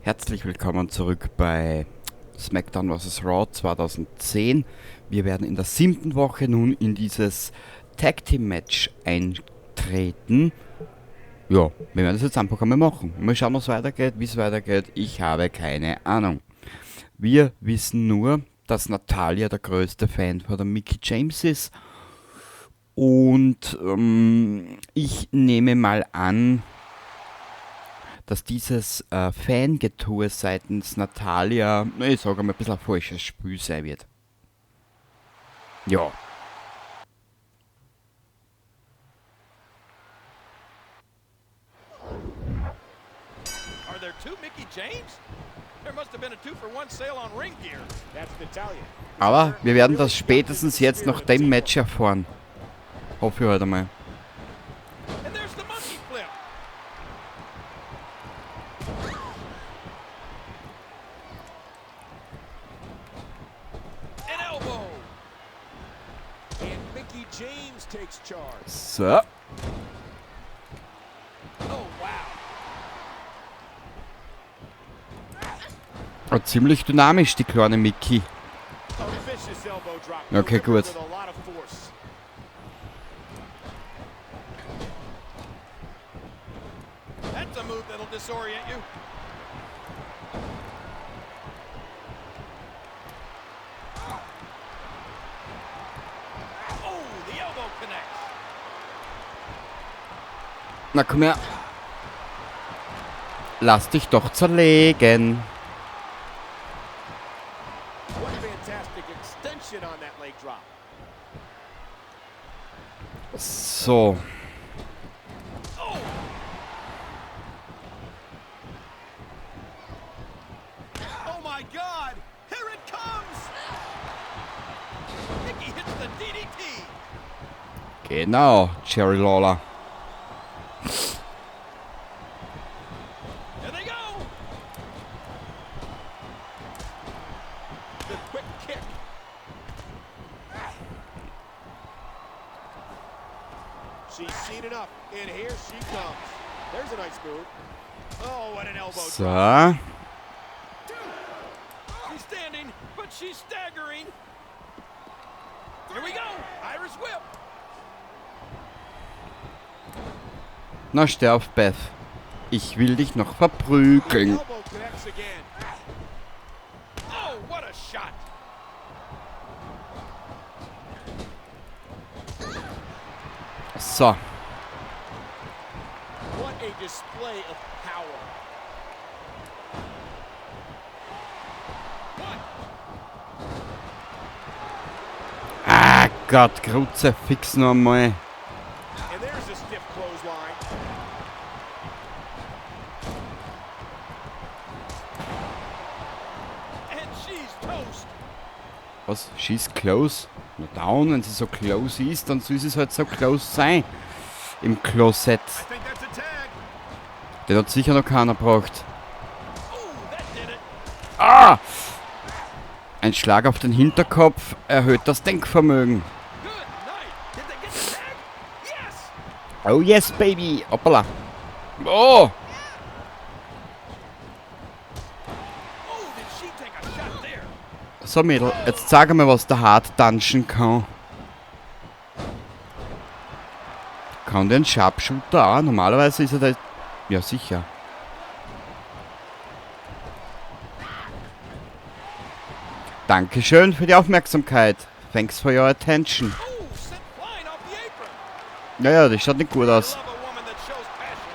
Herzlich willkommen zurück bei SmackDown vs. Raw 2010. Wir werden in der 7. Woche nun in dieses Tag Team Match eintreten. Ja, wir werden das jetzt einfach einmal machen. Mal schauen, was weitergeht, wie es weitergeht. Ich habe keine Ahnung. Wir wissen nur, dass Natalya der größte Fan von der Mickie James ist. Und ich nehme mal an, dass dieses Fangetue seitens Natalya, ich sage mal, ein bisschen ein falsches Spiel sein wird. Ja. Are there two Mickie James? There must have been a 2-for-1 sale on ring gear. That's Natalya. Aber wir werden das spätestens jetzt nach dem Match erfahren. Hoffe ich heute mal. And there's the monkey flip. An elbow. And Mickie James takes charge. So. Oh, wow. Oh, ziemlich dynamisch, die kleine Mickie. Okay, gut. That's a move that'll disorient you. Oh, the elbow connects. Na komm her. Lass dich doch zerlegen. What fantastic extension on that leg drop. So. Oh. Oh my God! Here it comes! Mickie hits the DDT. Genau, Jerry Lawler. There they go. The quick kick. She's seen enough, and here she comes. There's a nice move. Oh, what an elbow So. drop. She's standing, but she's staggering. Here we go. Irish whip. Na, steh auf, Beth. Ich will dich noch verprügeln. Elbow connects again. Oh, what a shot. So. What a display of power. One. Ah Gott, Kruzifix noch einmal. And there's a stiff clothesline. And she's toast. Was? She's close? Na down, wenn sie so close ist, dann soll sie halt so close sein. Im Closet. I think that's a tag. Den hat sicher noch keiner gebraucht. Oh, that did it. Ah! Ein Schlag auf den Hinterkopf erhöht das Denkvermögen. Good night. Did they get the tag? Yes! Oh yes, baby! Hoppala. Oh! Oh, did she take a shot there? So Mädel, jetzt sag mal, was der Hart dungeon kann. Kann der einen Sharpshooter auch? Normalerweise ist er da... Ja, sicher. Dankeschön für die Aufmerksamkeit. Thanks for your attention. Oh, sent flying off the apron. Ja, ja, das schaut nicht gut aus. I love a woman that shows passion.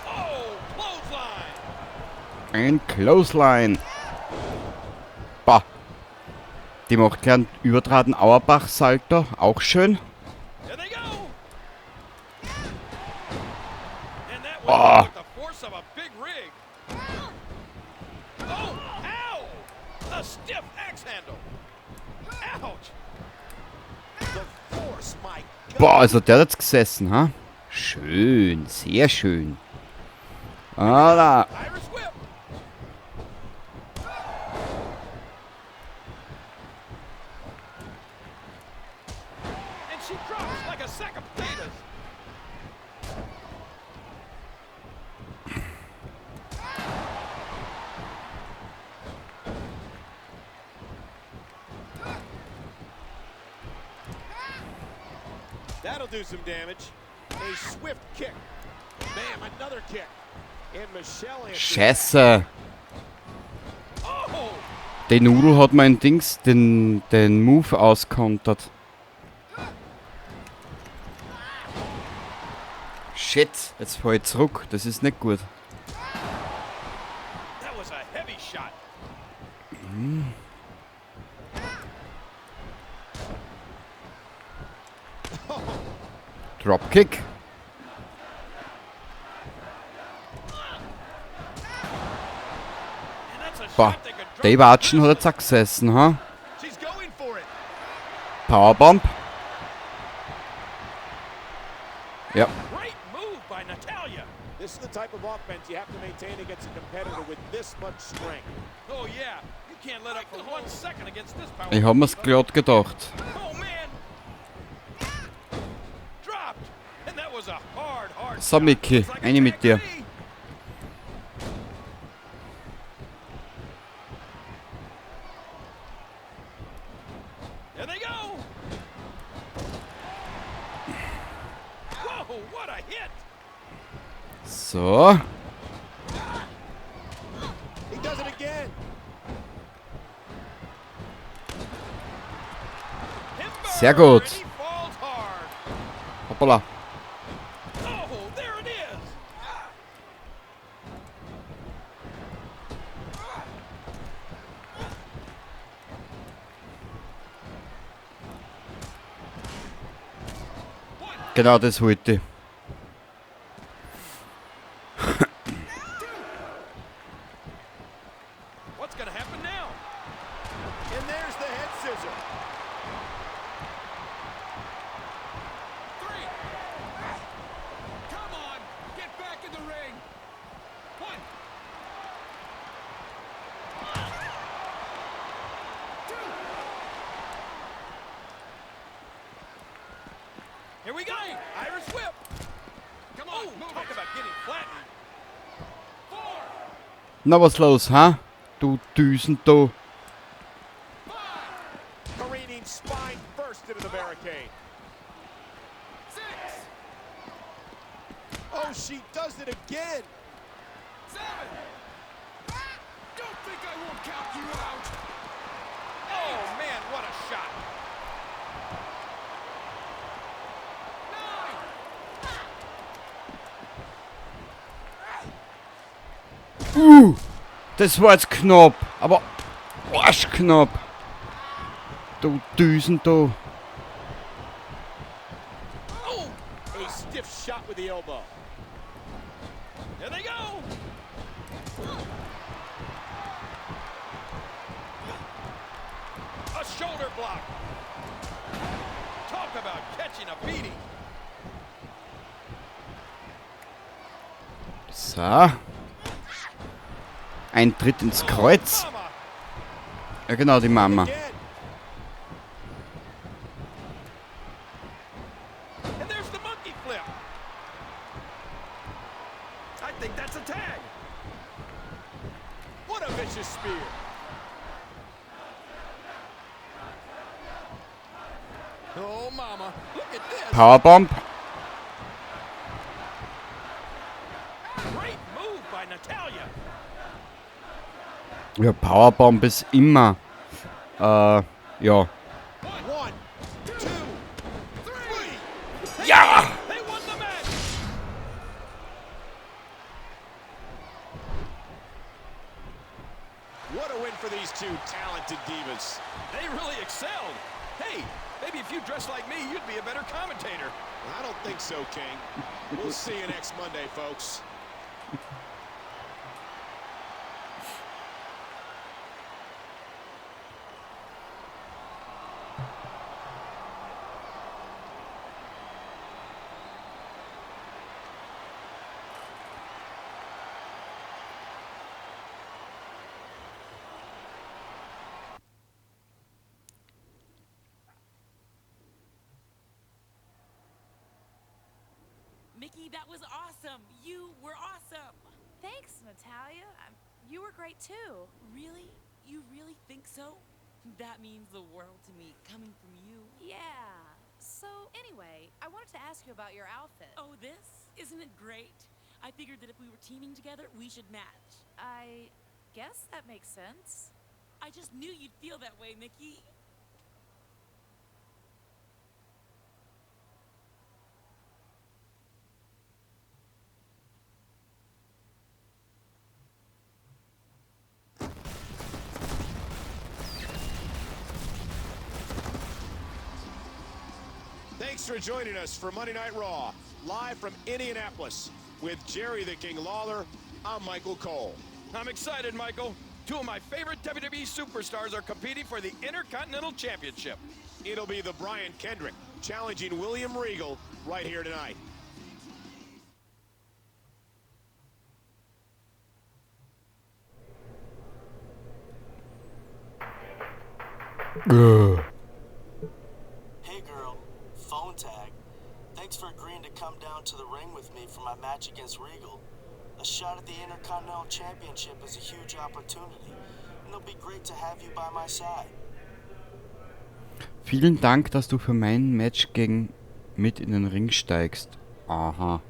Oh, clothesline. Ein Clothesline. Bah. Die macht gleich einen übertraten Auerbach-Salto. Auch schön. There they go. And that Oh. was with the force of a big rig. Oh, ow! A stiff axe handle. Ouch! The force, my God. Boah, also der hat jetzt gesessen, ha? Schön, sehr schön. Ah, da. Irish whip. And she drops like a sack of potatoes. That'll do some damage. A swift kick. Bam, another kick. And Michelle answers back. Scheiße. Oh! Die Nudel hat mein Dings, den Move auskontert. Shit, jetzt fall ich zurück. Das ist nicht gut. That was a heavy shot. Dropkick. Boah, die Watschen hat jetzt auch gesessen, ha? She's going for it. Powerbomb. Ja. Great move by Natalya. This is the type of offense you have to maintain against a competitor with this much strength. Oh yeah, you can't let up for 1 second against this power. Ich hab mir's glatt gedacht. Oh man. Dropped. And that was a hard, hard So, shot. Mickie, Looks like a eine mit tag dir. to me. There they go. Whoa, what a hit. So. He does it again. Timber, Sehr gut. and he falls hard. Hoppala. Oh, there it is. Genau das wollte ich. What's going to happen now? And there's the head scissor. 3. Come on, get back in the ring. 1. 2. Here we go. Irish whip. Come on, Oh, move talk it. about getting flattened. 4. Na, was los, ha? Du Düsen, du. 5. Careening spine first into the barricade. 6. Oh, she does it again. 7. Don't think I won't count you out. Oh, man, what a shot. 9. Das war jetzt knapp, aber arschknapp. Du Düsen, du. Oh, a stiff shot with the elbow. There they go. A shoulder block. Talk about catching a beating. So. Ein Tritt ins Kreuz. Mama. Ja, genau, die Mama. And there's the monkey flip. I think that's a tag. What a vicious spear. Oh, mama. Look at this. Powerbomb. Great move by Natalya. Ja, Powerbomb ist immer. Ja. 1, 2, 3. Ja! They won the match. What a win for these two talented divas. They really excelled. Hey, maybe if you dressed like me, you'd be a better commentator. I don't think so, King. We'll see you next Monday, folks. Mickie, that was awesome. You were awesome. Thanks, Natalya. You were great too. Really? You really think so? That means the world to me, coming from you. Yeah. So, anyway, I wanted to ask you about your outfit. Oh, this? Isn't it great? I figured that if we were teaming together, we should match. I guess that makes sense. I just knew you'd feel that way, Mickie. Thanks for joining us for Monday Night Raw, live from Indianapolis with Jerry the King Lawler. I'm Michael Cole. I'm excited, Michael. Two of my favorite WWE superstars are competing for the Intercontinental Championship. It'll be the Brian Kendrick challenging William Regal right here tonight. Hey girl, phone tag. Thanks for agreeing to come down to the ring with me for my match against Regal. A shot at the Intercontinental Championship is a huge opportunity, and it'll be great to have you by my side. Vielen Dank, dass du für mein Match gegen mit in den Ring steigst. Aha.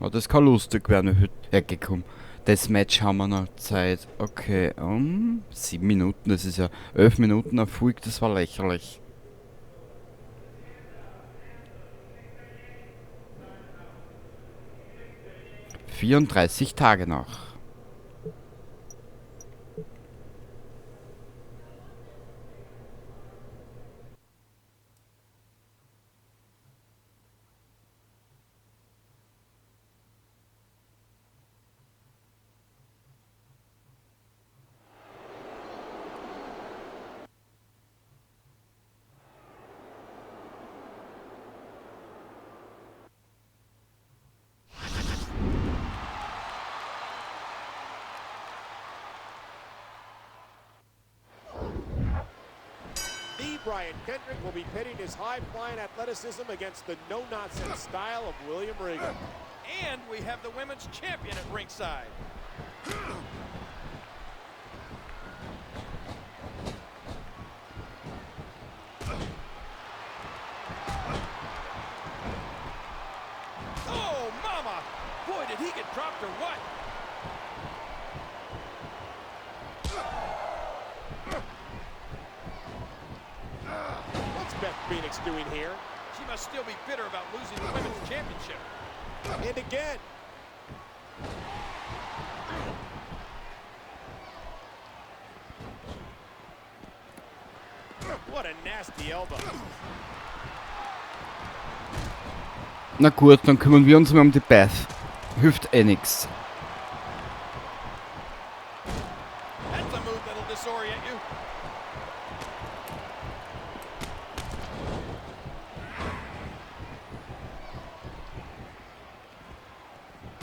Oh, das kann lustig werden. Hergekommen. Das Match haben wir noch Zeit. Okay, 7 Minuten, das ist ja 11 Minuten Erfolg, das war lächerlich. 34 Tage noch. Brian Kendrick will be pitting his high-flying athleticism against the no-nonsense style of William Regal. And we have the women's champion at ringside. Oh, mama! Boy, did he get dropped or what? What's Beth Phoenix doing here? She must still be bitter about losing the women's championship. And again. What a nasty elbow. Na gut, dann kümmern wir uns mal um die Beth. Hilft eh nix. That's a move that'll disorient you.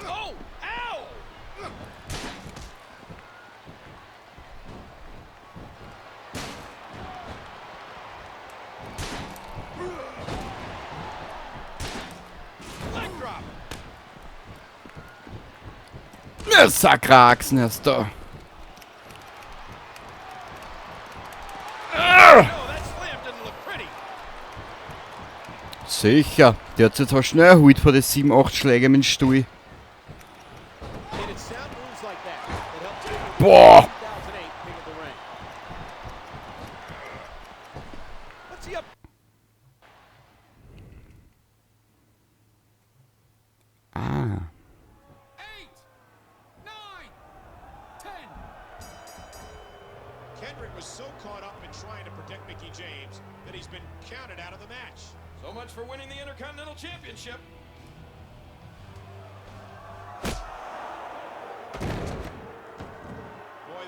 Oh! Ow! Leg drop. Ja, Sakraxen erst da. Sicher, der hat sich zwar schnell erholt vor den 7, 8 Schläge mit dem Stuhl. Boah! Ah. 8, 9, 10. Kendrick was so caught up in trying to protect Mickie James that he's been counted out of the match. So much for winning the Intercontinental Championship. Boy,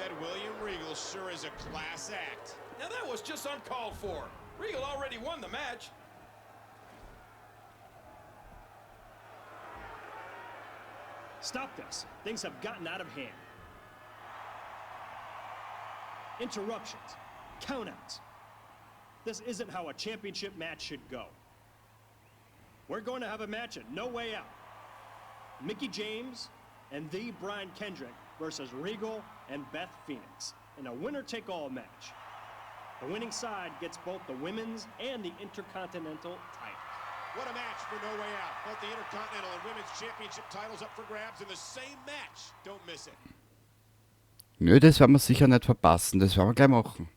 that William Regal sure is a class act. Now that was just uncalled for. Regal already won the match. Stop this. Things have gotten out of hand. Interruptions. Countouts. This isn't how a championship match should go. We're going to have a match at No Way Out. Mickie James and the Brian Kendrick versus Regal and Beth Phoenix in a winner-take-all match. The winning side gets both the women's and the Intercontinental titles. What a match for No Way Out. Both the Intercontinental and Women's Championship titles up for grabs in the same match. Don't miss it. Nö, das werden wir sicher nicht verpassen. Das werden wir gleich machen.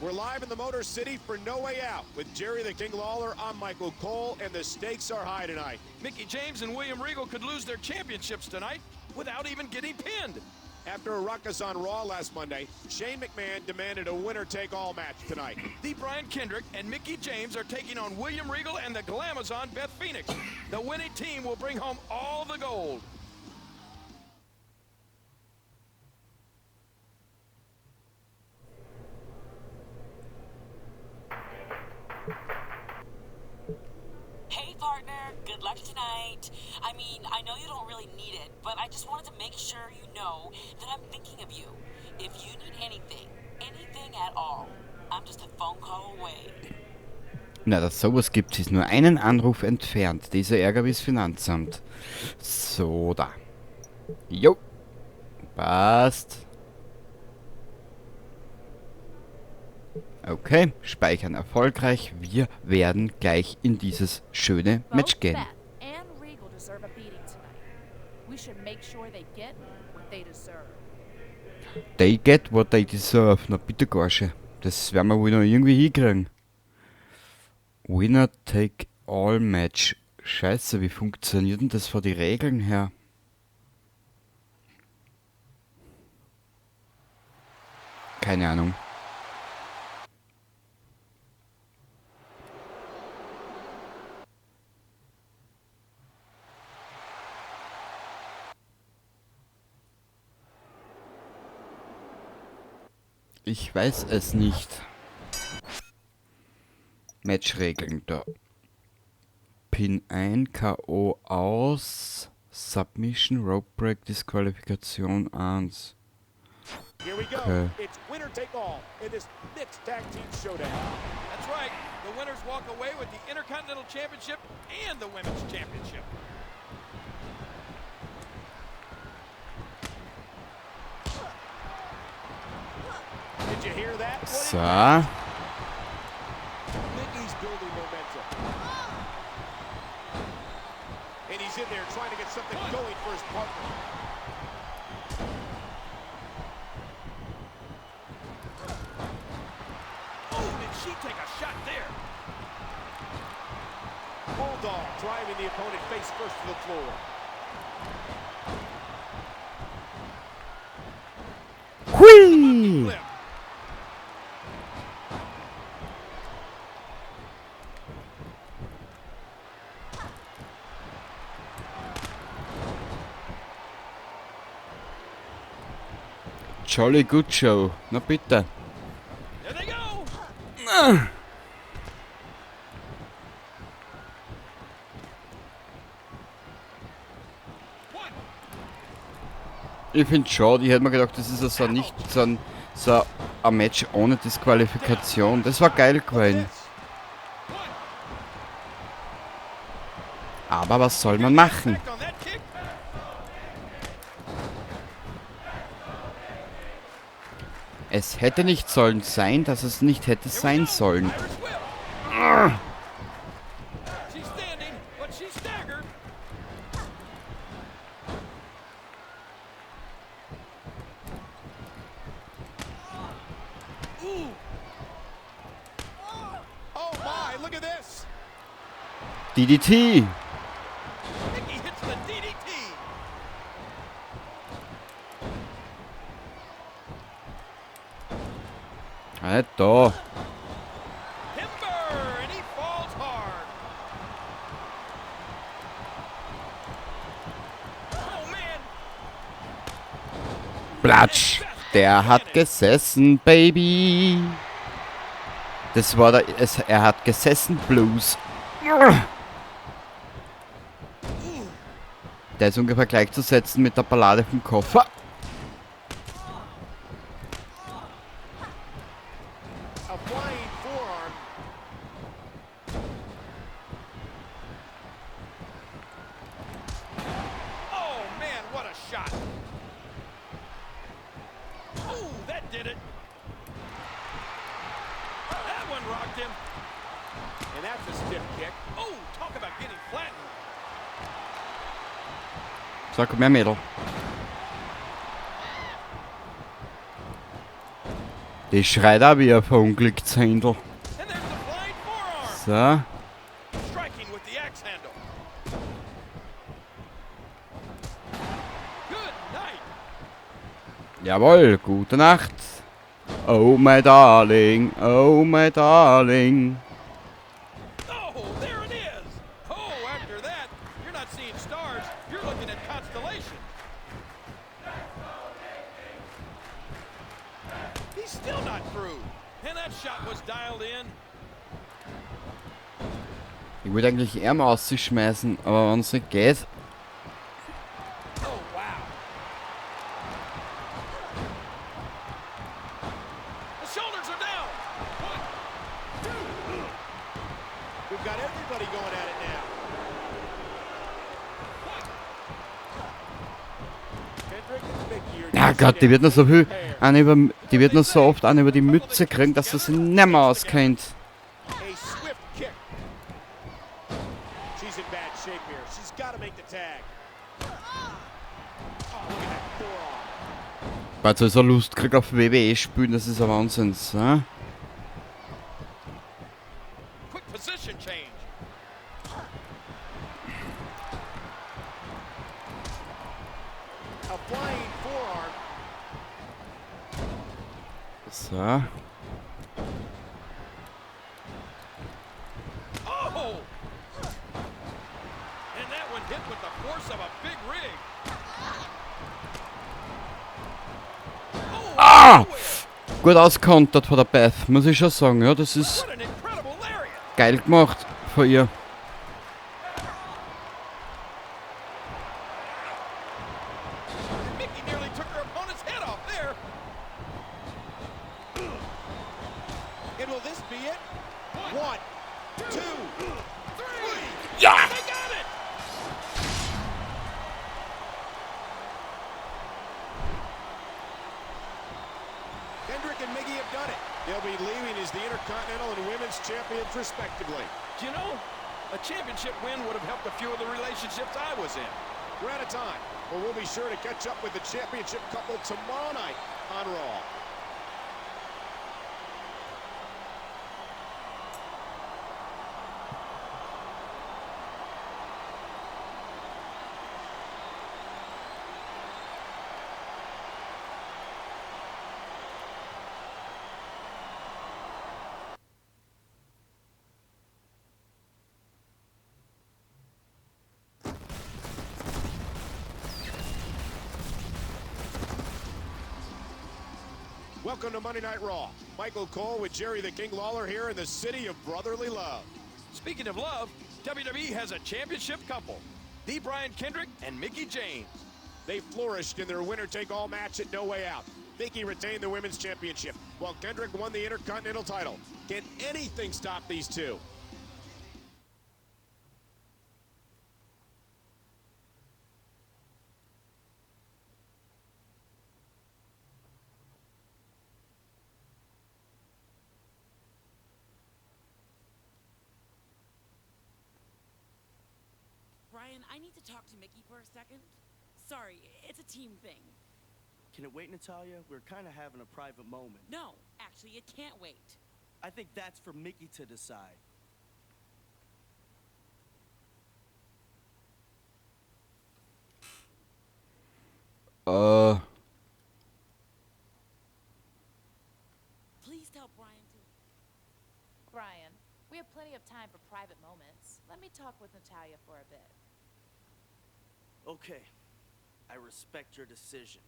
We're live in the Motor City for No Way Out with Jerry the King Lawler. I'm Michael Cole, and the stakes are high tonight. Mickie James and William Regal could lose their championships tonight without even getting pinned. After a ruckus on Raw last Monday, Shane McMahon demanded a winner-take-all match tonight. The Brian Kendrick and Mickie James are taking on William Regal and the Glamazon Beth Phoenix. The winning team will bring home all the gold. Hey, partner. Good luck tonight. I mean, I know you don't really need it, but I just wanted to make sure you know that I'm thinking of you. If you need anything, anything at all, I'm just a phone call away. Na, dass sowas gibt, ist nur einen Anruf entfernt. Dieser Ärger wie's Finanzamt. So, da. Jo. Passt. Okay, speichern erfolgreich. Wir werden gleich in dieses schöne Match Both gehen. Beth and Regal deserve a beating tonight. We should make sure they get what they deserve. They get what they deserve. Na bitte, Gorsche. Das werden wir wohl noch irgendwie hinkriegen. Winner take all Match. Scheiße, wie funktioniert denn das von den Regeln her? Keine Ahnung. Ich weiß es nicht. Matchregeln da. Pin ein, K.O. aus, Submission, Rope Break, Disqualifikation 1. Here we go. Okay. It's winner take all in this mixed tag team showdown. That's right. The winners walk away with the Intercontinental Championship and the Women's Championship. Did you hear that? What So. Mickey's building momentum. And he's in there trying to get something going for his partner. Oh, did she take a shot there? Bulldog driving the opponent face first to the floor. Hui! Flip. Jolly good show. Na bitte. There they go. One. Ich find's schade, ich hätte mir gedacht, das ist ja so nicht so ein Match ohne Disqualifikation. Das war geil gewesen. Aber was soll man machen? Effect on that kick. Es hätte nicht sollen sein, dass es nicht hätte sein sollen. Irish whip. She's standing, but she's staggered. Ooh. Oh my, look at this. DDT. Mickie hits the DDT. Ah, nicht da. Timber, and he falls hard. Oh man. Platsch. Der hat gesessen, Baby. Das war der, es, er hat gesessen, Blues. Der ist ungefähr gleichzusetzen mit der Ballade vom Koffer. A flying forearm. shot. Oh, that did it. That one rocked him. And that's a stiff kick. Oh, talk about getting flattened. So, komm her, Mädel. Die schreit auch wie ein verunglücktes Händel. And there's the flying forearm. So. Striking with the axe handle. Good night. Jawohl, gute Nacht. Oh my darling, oh my darling. Oh, there it is. Oh, after that, you're not seeing stars, you're looking at constellations. He's still not through. And that shot was dialed in. Ich wollte eigentlich Ärmel rausschmeißen, aber wenn es nicht geht. Oh, wow. The shoulders are down. 1, 2. We've got everybody going at it now. 1. Kendrick and Mickie are Ja Gott, die wird noch so viel an über, die wird noch so oft an über die Mütze kriegen, dass sie sich nicht mehr auskennt. A swift kick. She's in bad shape here. She's got to make the tag. Oh, look at that forearm. Weil sie so Lust kriegt auf WWE spielen, das ist ein Wahnsinn. So. Quick position change. A flying forearm. So. Oh! And that one hit with the force of a big rig. Oh, Ah! nowhere. Gut auskontert von der Beth, muss ich schon sagen. Ja, das ist What an incredible lariat. geil gemacht von ihr. Mickie nearly took her opponent's head off there. And will this be it? 1, 2, 3. Ja! They got it! Kendrick and Mickie have done it. They'll be leaving as the Intercontinental and Women's Champions, respectively. Do you know, a championship win would have helped a few of the relationships I was in. We're out of time, but we'll be sure to catch up with the championship couple tomorrow night on Raw. Welcome to Monday Night Raw. Michael Cole with Jerry the King Lawler here in the city of brotherly love. Speaking of love, WWE has a championship couple, the Brian Kendrick and Mickie James. They flourished in their winner-take-all match at No Way Out. Mickie retained the Women's Championship, while Kendrick won the Intercontinental title. Can anything stop these two? Brian, I need to talk to Mickie for a second. Sorry, it's a team thing. Can it wait, Natalya? We're kind of having a private moment. No, actually, it can't wait. I think that's for Mickie to decide. Please tell Brian to... Brian, we have plenty of time for private moments. Let me talk with Natalya for a bit. Okay. I respect your decision.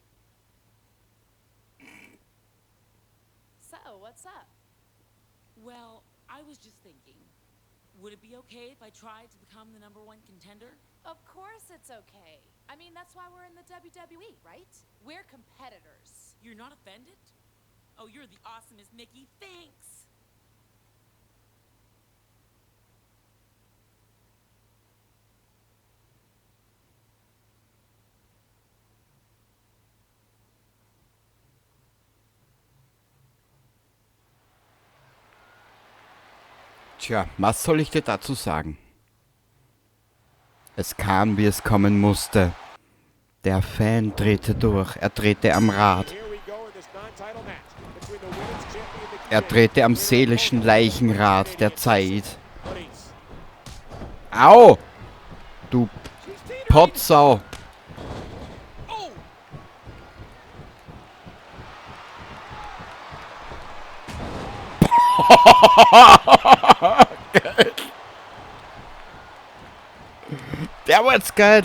So, what's up? Well, I was just thinking, would it be okay if I tried to become the #1 contender? Of course it's okay. I mean, that's why we're in the WWE, right? We're competitors. You're not offended? Oh, you're the awesomest, Mickie. Thanks! Tja, was soll ich dir dazu sagen? Es kam, wie es kommen musste. Der Fan drehte durch, er drehte am Rad. Er drehte am seelischen Leichenrad der Zeit. Au! Du Potsau! Geil. Der war jetzt geil.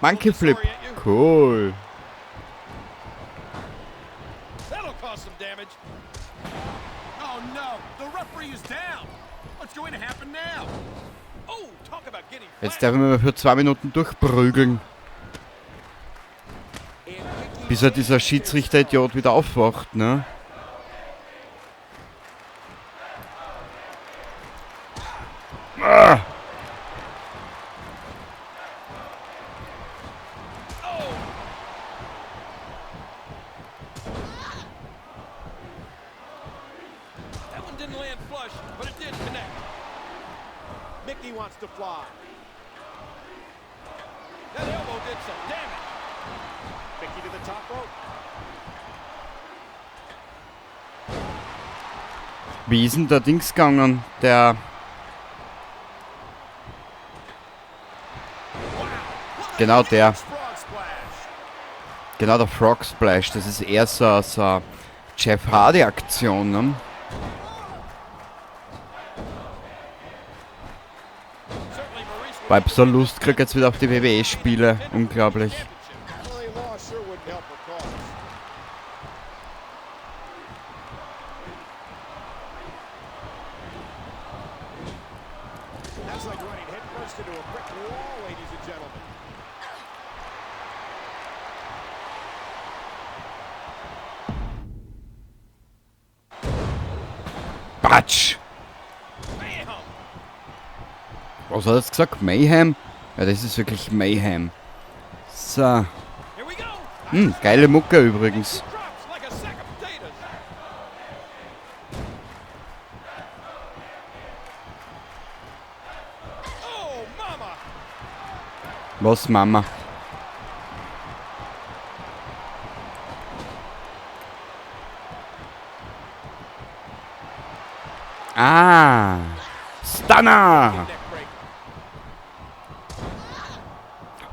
Monkey Flip. Cool. That'll cause some damage. Oh no, the referee is down. What's going to happen now? Oh, talk about getting Jetzt darf ich mich mal für 2 Minuten durchprügeln. Bis er dieser Schiedsrichter-Idiot wieder aufwacht, ne? Ah! That one didn't land flush, but it did connect. Mickie wants to fly. That elbow did some damage. Mickie to the top rope. Wie ist denn der Dings gegangen? Der... Genau der. Genau der Frog Splash. Das ist eher so eine Jeff Hardy Aktion, ne? Weil ich so Lust krieg jetzt wieder auf die WWE Spiele. Unglaublich. That's like running headfirst into a brick wall, ladies and gentlemen. Batsch! Was hat er jetzt gesagt? Mayhem? Ja, das ist wirklich Mayhem. So. Geile Mucke übrigens. Was, Mama? Ah! Stunner!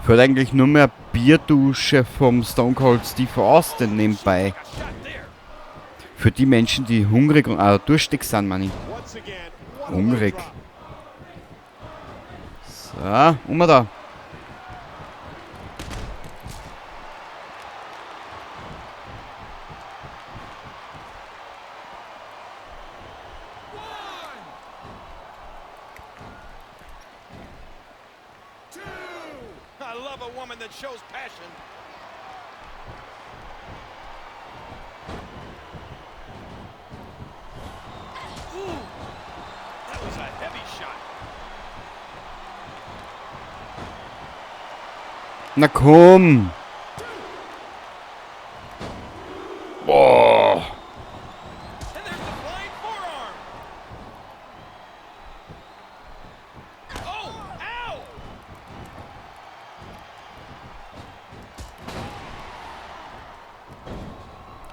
Fällt eigentlich nur mehr Bierdusche vom Stone Cold Steve Austin nebenbei. Für die Menschen, die hungrig und durstig sind, meine ich. Hungrig. So, da. I love a woman that shows passion. Ooh, that was a heavy shot. Na komm! Boah! And there's the flying forearm. Oh, ow!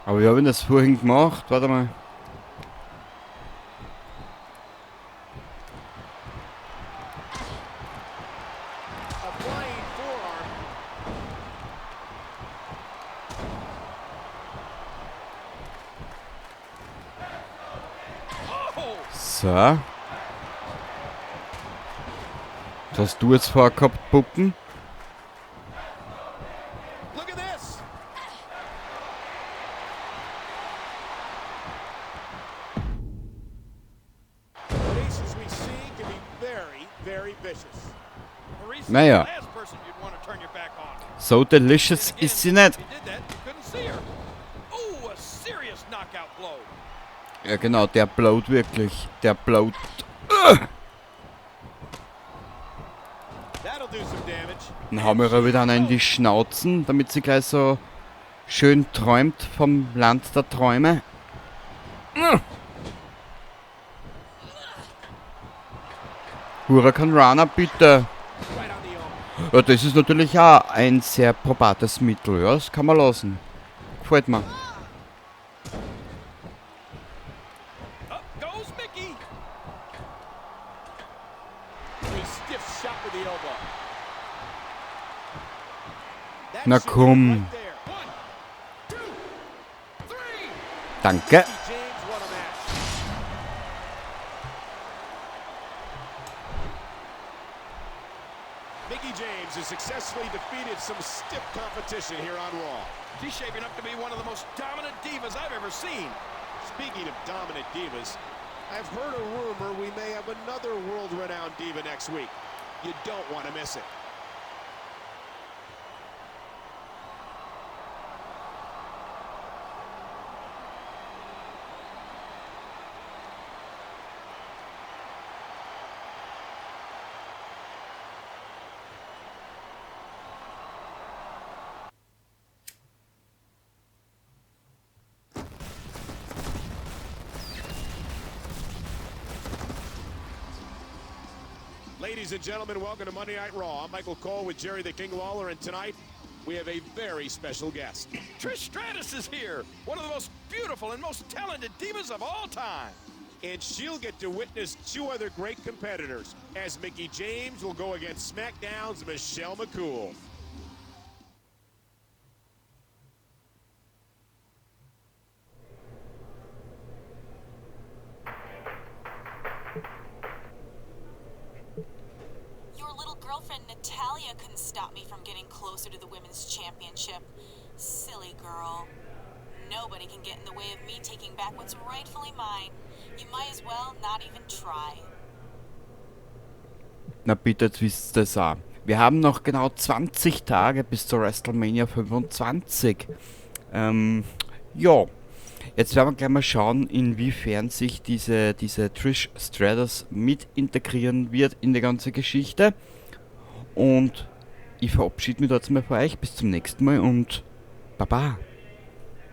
Aber wie hab ich das vorhin gemacht? Warte mal. So. Was hast du jetzt vorgehabt, Puppen? Look at this. Maryse, as we see, can be very, very vicious. Maryse is the Naja. last person you'd want to turn your back on. So delicious ist sie nicht. If he did that, you couldn't see her. Ooh, a serious knockout blow. Ja genau, der blowt wirklich. Der blowt. That'll do some damage. Dann hauen wir ihr wieder einen in die Schnauzen, damit sie gleich so schön träumt vom Land der Träume. Hurricanrana, bitte. Ja, das ist natürlich auch ein sehr probates Mittel. Ja, das kann man lassen. Gefällt mir. Na komm. Danke. Mickie James has successfully defeated some stiff competition here on Raw. She's shaping up to be one of the most dominant divas I've ever seen. Speaking of dominant divas, I've heard a rumor we may have another world-renowned diva next week. You don't want to miss it. Ladies and gentlemen, welcome to Monday Night Raw. I'm Michael Cole with Jerry the King Lawler, and tonight we have a very special guest. Trish Stratus is here, one of the most beautiful and most talented divas of all time. And she'll get to witness two other great competitors as Mickie James will go against SmackDown's Michelle McCool. Your little girlfriend Natalya couldn't stop me from getting closer to the women's championship. Silly girl. Nobody can get in the way of me taking back what's rightfully mine. You might as well not even try. Na bitte, jetzt wisst ihr das auch. Wir haben noch genau 20 Tage bis zur WrestleMania 25. Ja. Jetzt werden wir gleich mal schauen, inwiefern sich diese Trish Stratus mit integrieren wird in die ganze Geschichte. Und ich verabschiede mich jetzt mal von euch. Bis zum nächsten Mal und Baba.